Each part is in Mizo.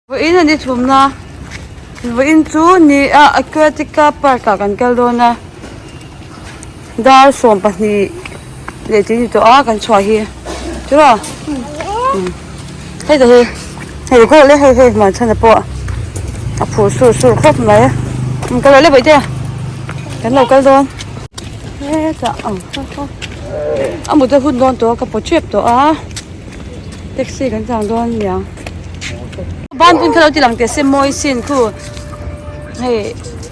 Vawiin a ni thumna vawiin chu ni a aquatica park ah kan kal dawn a dar 12 leh tih a ni tawh a kan chhuah hi tiraw hei te hi hei kawh leh hei hei hman chhan ah pawh a phur sur sur khawp mai kal leh bawihte kan lo kal dawn hetah a mut a hun dawn tawh a ka paw tep tawh a. Taxi kan chang dawn niang ban pun kha lo ti lang teh se mawi sin khu hei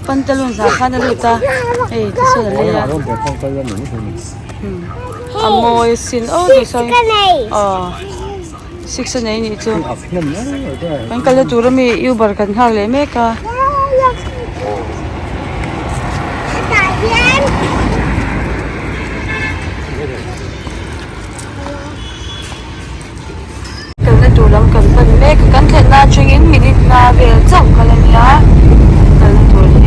pantaloon zah khan a lut a hei tisawn a lei a a mawi sin aw tisawn aw six a nei nih chu kan kalna tur ami uber kan nghak leh mek a. Kalna tur lam kan pan mek a kan thlenna atangin minute nga vel chauh kal a nia kalna tur hi.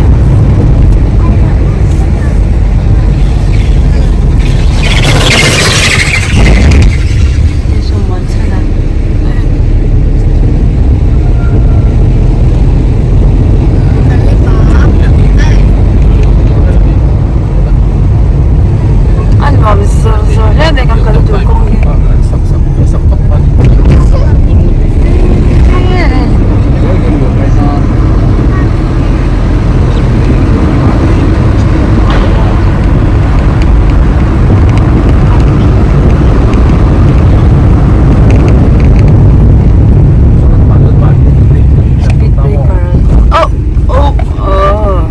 A nuam zawr zawr hle mai kan kalna tur kawng hi. Speed breaker oh oh oh.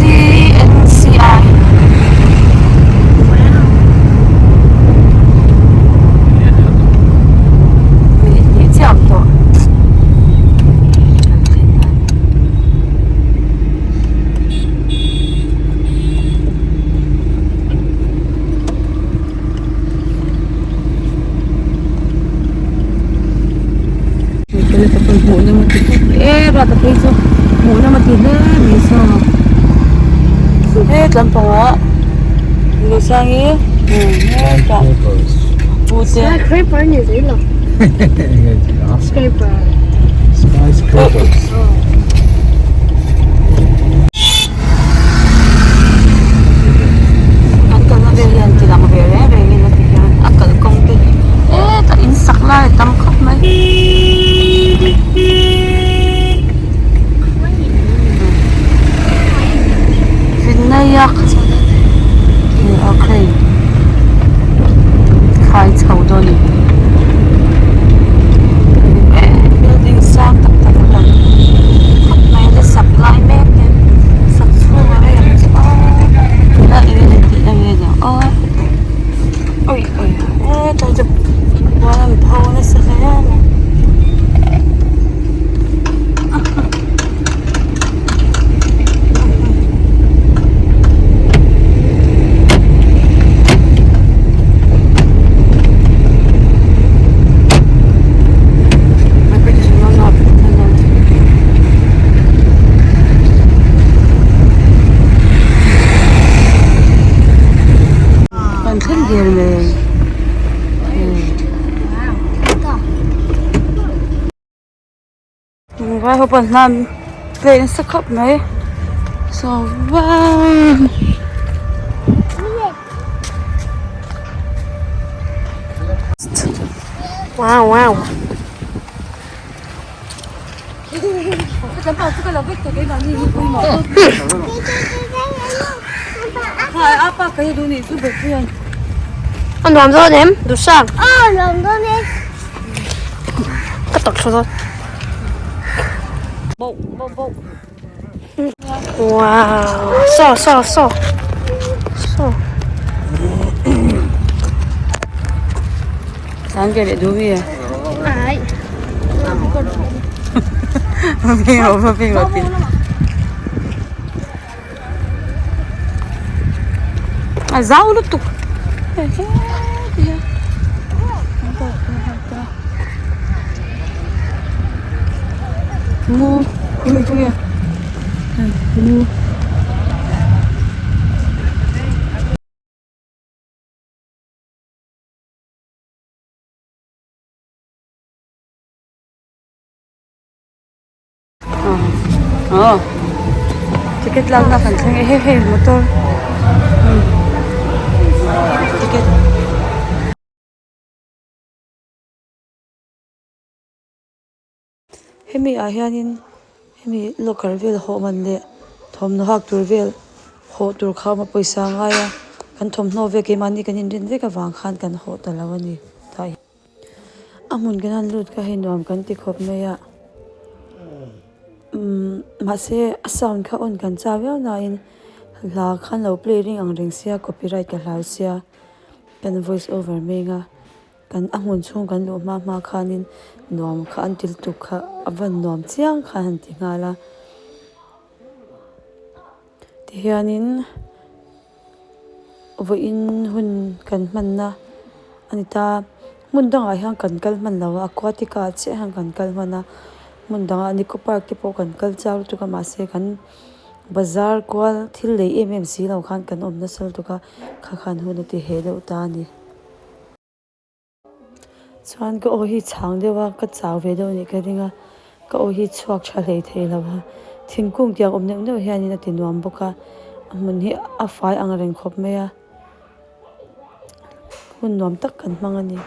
CNCI Minute hnih chiah awm tawh. Hmuh nawm a ti khawp e ruat a phei chu hmuh nawm a ti hle mai saw he tlampangah Lusangi hetah pute Skyscraper ni zui lo. Skyscraper. Skyscrapers. Kan kalna vel hian ti lang ve reng reng in a ti hian a kalkawng te hi hetah in sak lai a tam khawp mai. Vinayak a crane khai chho dawn a ni building sang tak tak a lang khawp mai a la sak lai mek te sak chhung a rei ang chu aw tuna eng nge tih na nge niang aw awi awi hetlai chu puan an pho nasa hle mai. Kan thleng der mai Vai ho pawh hnan play nasa khawp mai so wow. Wow wow. A nuam dawn em? Duhsang. A nuam dawn e. Ka tawrh thlu dawn. Wow. Saw saw saw. Saw. Tlan ve leh duh mi e. Ai. Veng rawh veng rawh ti. A zau lutuk. Mu. Blue. Aw ticket lakna kan thleng e hei hei motor ticket. Hemi ah hianin hemi locker vel hawh man leh thawmhnaw hak tur vel hawh tur kha awm a pawisa a ngai a kan thawmhnaw vel keimahni kan inrin vek avang khan kan hawh ta lo a ni tah hi a hmun kan han lut kha hei nuam kan ti khawp mai a umm mahse a sound kha on kan chak viau nain hla khan lo play ring ang reng sia copyright ka hlau sia kan voice over mek a. Kan a hmun chhung kan luh hma hma khanin nuam kha an ti lutuk kha a van nuam chiang khan han ti nghal a tihianin vawiin hun kan hmanna a ni ta hmun dangah hian kan kal hman lo a aquatica ah chiah hian kan kal hman a hmun dangah nicco park te pawh kan kal chau lutuk a mahse kan bazar kual thil lei em em si lo khan kan awm nasa lutuk a kha khan hun a ti heh deuh ta a ni. Chuan ka aw hi chhang deuh a ka chau ve deuh anih ka ring a ka aw hi chhuak tha hlei thei lo a thingkung tiang awm neuh neuh hianin a ti nuam bawk a a hmun hi a fai ang reng khawp mai a hun nuam tak kan hmang a ni.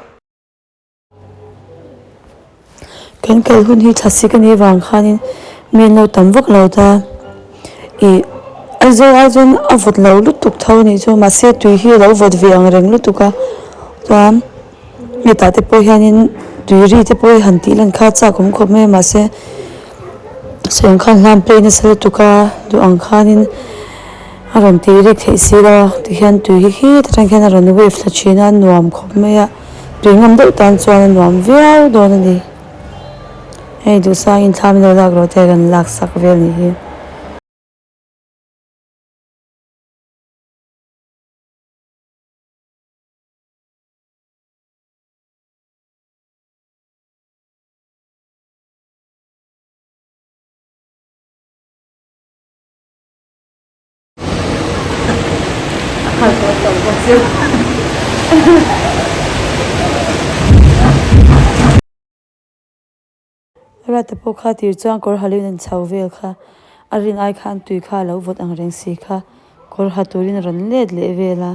Kan kal hun hi thlasik anih vang khanin mi an lo tam vak lo ta ih Aizawl ai chuan a vawt lo lutuk tho anih chu mahse tui hi alo vawt ve ang reng lutuk a chuan hetah te pawh hianin tui ri te pawh hi han tih lan kha a chak awm khawp mai a mahse sawi ang khan hla an play nasa lutuk a duh ang khanin a rawn tih rik theih si lo a tihian tui hi khit atang khian a rawn wave thla thin a nuam khawp mai a. Tui ngam deuh tan chuan a nuam viau dawn a ni. Hei duhsangin thla min lo lak rawh te kan lak sak vel nih hi. A khal tawh tawh bawk chu. Rata pawh kha tir chuan kawr halin an chho vel kha a rin ai khan tui kha a lo vawt ang reng si kha kawr ha turin a rawn let leh vel a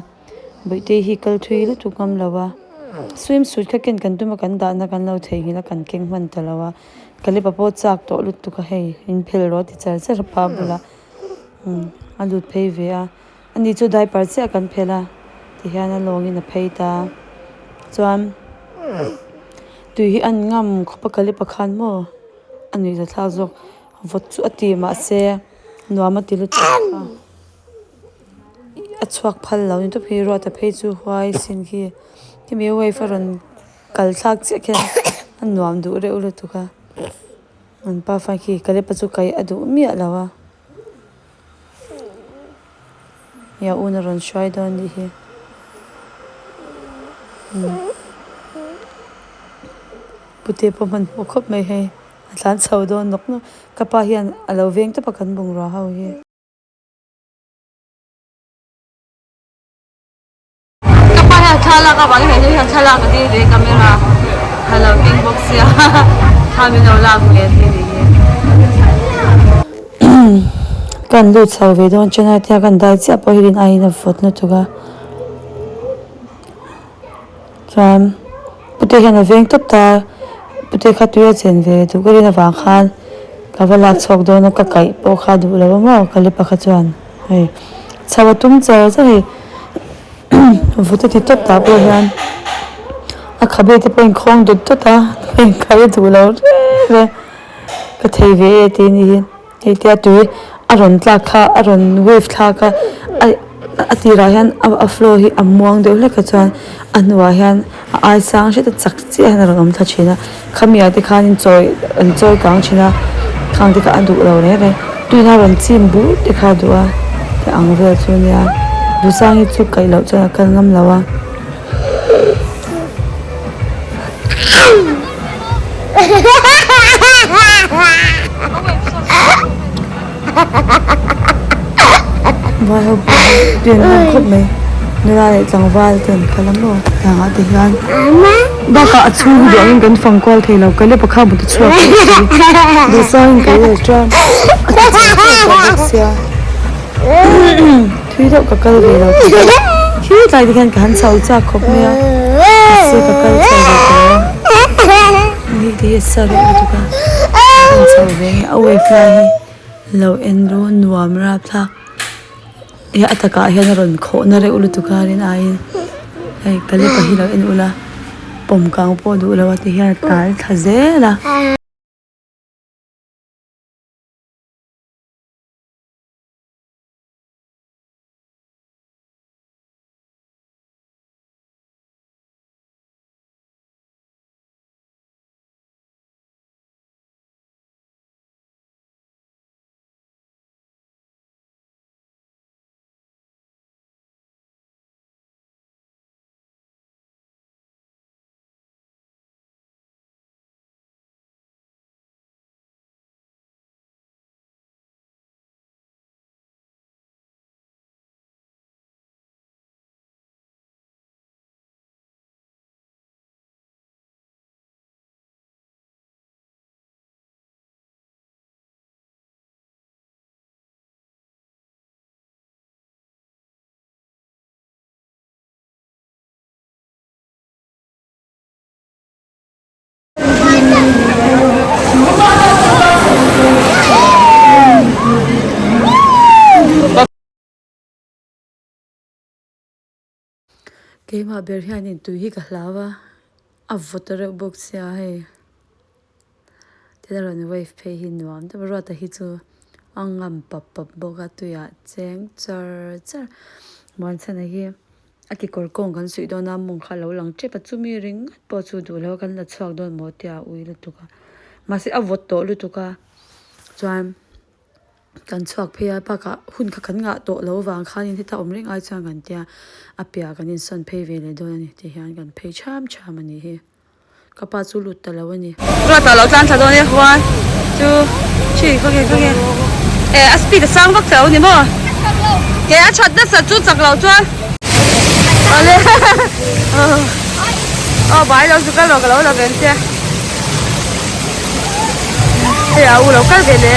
Bawihte hi kal thui lutuk ngam lo a swim suit kha ken kan tum a kan dahna kan lo theihnghilh a kan keng hman ta lo a Kalepa pawh chak tawh lutuk a hei in phel rawh a ti char char a pa bulah. Umm a lut phei ve a ani chu diaper chiah kan phelh a tihian a lawngin a phei ta chuan tui hi a ngam khawp a kal i pakhat maw a nuih za thlak zawk vawt chu a ti mahse nuam a ti lutuk a a chhuak phal lo ni tawp hi ruata phei chu huai sin khi hemi wave a rawn kal thlak chiah khian a nuam duh reuh lutuk a. An pa fa khi Kalepa chu kaih a duh miah lo a, ia un a rawn hruai dawn nih hi. Pute pawh hmanhmawh khawp mai hei, a tlan chho dawn nawk nawk. Ka pa hian a lo veng tawp a kan bungrua ho hi. Ka pa hian thlalak avangin hei hian thlalak a dil ve camera a lo keng bawk sia thla min lo lak ve a ti nih hi. Kan lut chho ve dawn chen a tia kan dai chiah pawh hi rin aiin a vawt lutuk a chuan pute hian a veng tawp ta pute kha tui a chen ve duh ka rin avang khan ka va lak chhuak dawn a ka kaih pawh kha duh lo a maw ka lipa kha chuan. Hei chho a tum char char hei vut a ti tawp tah pawh hian a khabe te pawh a inkhawng dawt dawt a a inkhai a duh lo reng reng ka thei ve e tih anih hi hei tia tui a rawn tlak kha a rawn wave thlak a a tirah hian a flow hi a muang deuh hlek a chuan a hnuah hian a ai sang hret a chak chiah hian a rawn awm thla thin a khami ah te khanin chawi an chawi kang thin a khang te kha a duh lo reng reng tuina rawn chim bur te kha a duh a te ang vel chu ania duhsang hi chu kaih loh chuan a kal ngam lo a. Vai ho pawh hi an tam khawp mai nula leh tlangval te an kal a maw tiang ah te hian bakah a chhung hi duh angin kan fang kual thei lo ka lepa kha mut a chhuak tawh si duhsang in kei leh chuan a ti chhe tawk tawh bawk sia thui deuh ka kal ve lo khi tlai te khian ka han chho chak khawp mai a mahse ka kal chho ve tawh lo a ni te hi a sa reuh lutuk a an chho ve nge a wave lai hi. Lo en ru nuam rapthlak he a takah hian a rawn khawh na reuh lutuk a rin aiin hei ka lepa hi lo en ula pawm kang pawh duh lo a ti hian a tal thla zel a. Keimah ber hianin tui hi ka hlau a, a vawt reuh bawk sia hei. Tin a rawn wave phei hi nuam deuh a, Ruata hi chu a ngam pap pap bawk a tuiah cheng char char. Muanchhana hi a kekawr kawng kan suih dawn a mawng kha a lo lang tep a, chumi ringawt pawh chu duh lo a kan la chhuak dawn maw tia a ui lutuk a, mahse a vawt tawh lutuk a chuan. Kan chhuak phei a bakah hun kha kan ngah tawh lo vang khanin heta awm reng ai chuan kan tia a piah kan insawn phei ve leh dawn a ni tih hian kan phei cham cham a nih hi ka pa chu lut ta lo a ni. Ruata lo tlan thla dawn e one two three khaw nge khaw nge eh a speed a sang vak chauh a ni maw ke a that nasa chu chak lo chuan awle aw bai lo chu kal rawh ka lo la ve ang che. Hei a u lo kal ve le.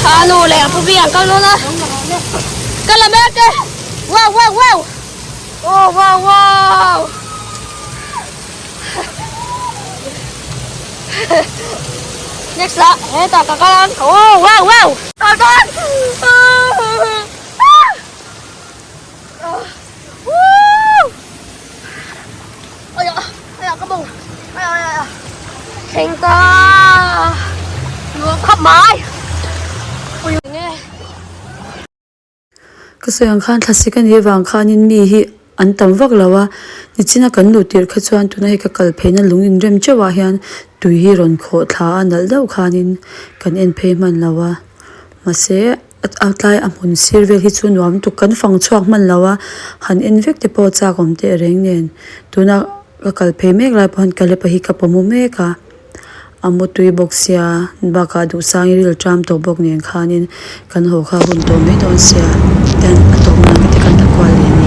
A nu leh a pu bi an kal dawn a ka la mek e wow wow wow oh wow wow next ah hetah ka kal ang oh wow wow kal dawn Thleng ta nuam khawp mai ui nge. Ka sawi ang khan thlasik a nih avang khanin mi hi an tam vak lo a, nichina kan luh tirh kha chuan tuna hei ka kal pheina lung inrem teuh ah hian tui hi rawn khawh thla a nalh deuh khanin kan en phei hman lo a mahse A tlai a hmun sir vel hi chu nuam tuk kan fang chhuak hman lo a, han en vek te pawh chak awm teh reng nen tuna ka kal phei mek lai pawh hian Kalepa hi ka pawmu mek a, a mu tui bawk sia bakah duhsang i ril ṭam tawh bawk nen khanin kan haw kha hun tawh mai dawn sia ten a tawpna ang te kan la kual leh ni.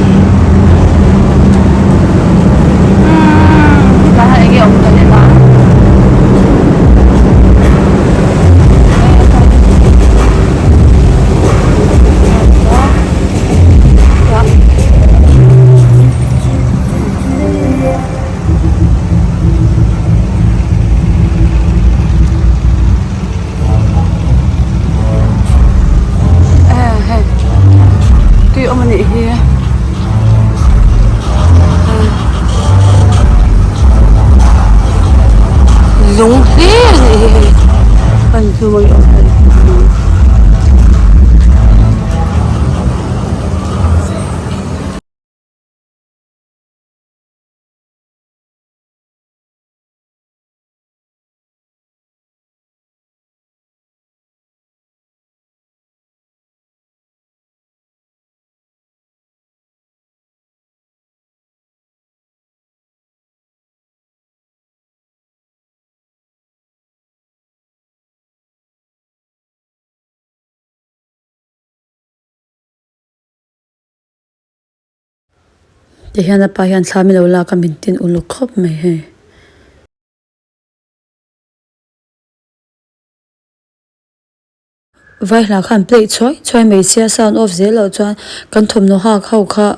Tihian a pa hian thla min lo lak a min tin uluk khawp mai hei. Vai hla khan play chhuai chhuai mai sia sound off zel loh chuan kan thawmhnaw hak ho kha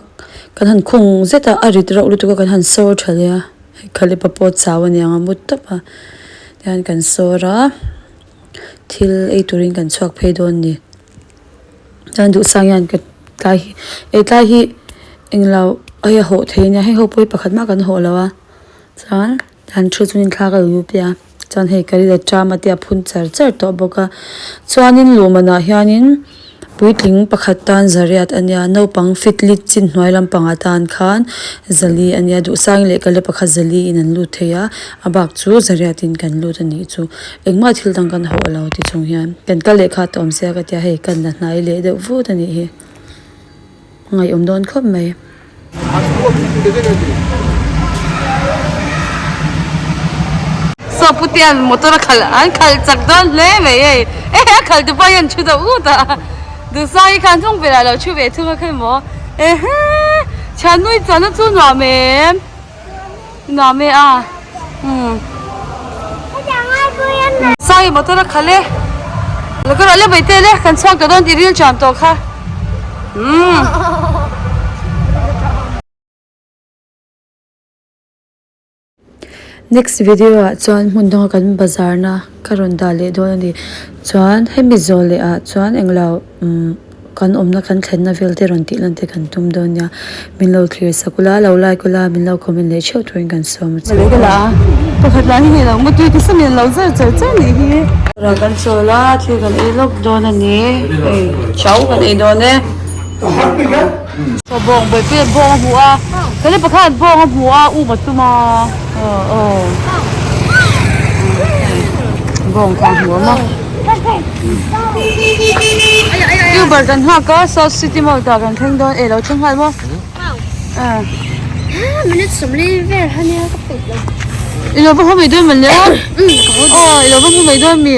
kan han khung zet a a rit reuh lutuk a kan han sawr tha leh a hei khalepa pawh chau a niang a mu tawp a tihian kan sawr a thil ei turin kan chhuak phei dawn a ni chuan duhsang hian ka tlai hi ei tlai hi englo hei a hawh thei a nia heng ho pawh hi pakhat mah kan hawh lo a chuan an thu chungin thla ka lo lut a chuan hei ka rilru ṭam a tia phun char char tawh bawk a chuanin luhmanah hianin puitling pakhat tan zariat a nia naupang fitlit chin hnuai lampangah tan khan zali a nia duhsang leh kale pakhat zali in an lut thei a a bak chu zariatin kan lut a nih chu engmah thil dang kan hawh lo ti chung hian kan kal leh kha ta awm sia ka tia hei kan la hnai leh deuh vut a nih hi ngaihawm dawn khawp mai. Saw putian motor a khalh an khalh chak dawn hle mai hei e a khalh tu pawh hian thu deuh ut a duhsai khan hnung berah lo thu ve thung a khawi maw ehe thiannui chuan na chu nuam em nuam e a umm sai motor a khalh e lo ka rawh le mai te le kan chhuak tawh dawn tih ril ṭam tawh kha umm. Next video ah chuan hmun danga kan bazar na ka rawn dah leh dawn a ni chuan hemi zawh leh ah chuan englo umm kan awmna kan thlenna vel te rawn tih lan te kan tum dawn nia min lo thlir sak ula lo like ula min lo comment leh theuh turin kan sawm a che. Pakhat lah hi hei lo mutui te samin a lo zar char char nih hi. Kan chawl a thil kan ei lawk dawn a ni hei chau kan ei dawn e. Chaw bawng buaipui a bawng a hmu a kale pakhat bawng a hmu a um a tum a aw aw bawng kha a hmu awm a uber kan nghak a south city mall tah kan thleng dawn e lo thleng nghal maw i lo va haw mai dawn maw le aw i lo va hmu mai dawn mi.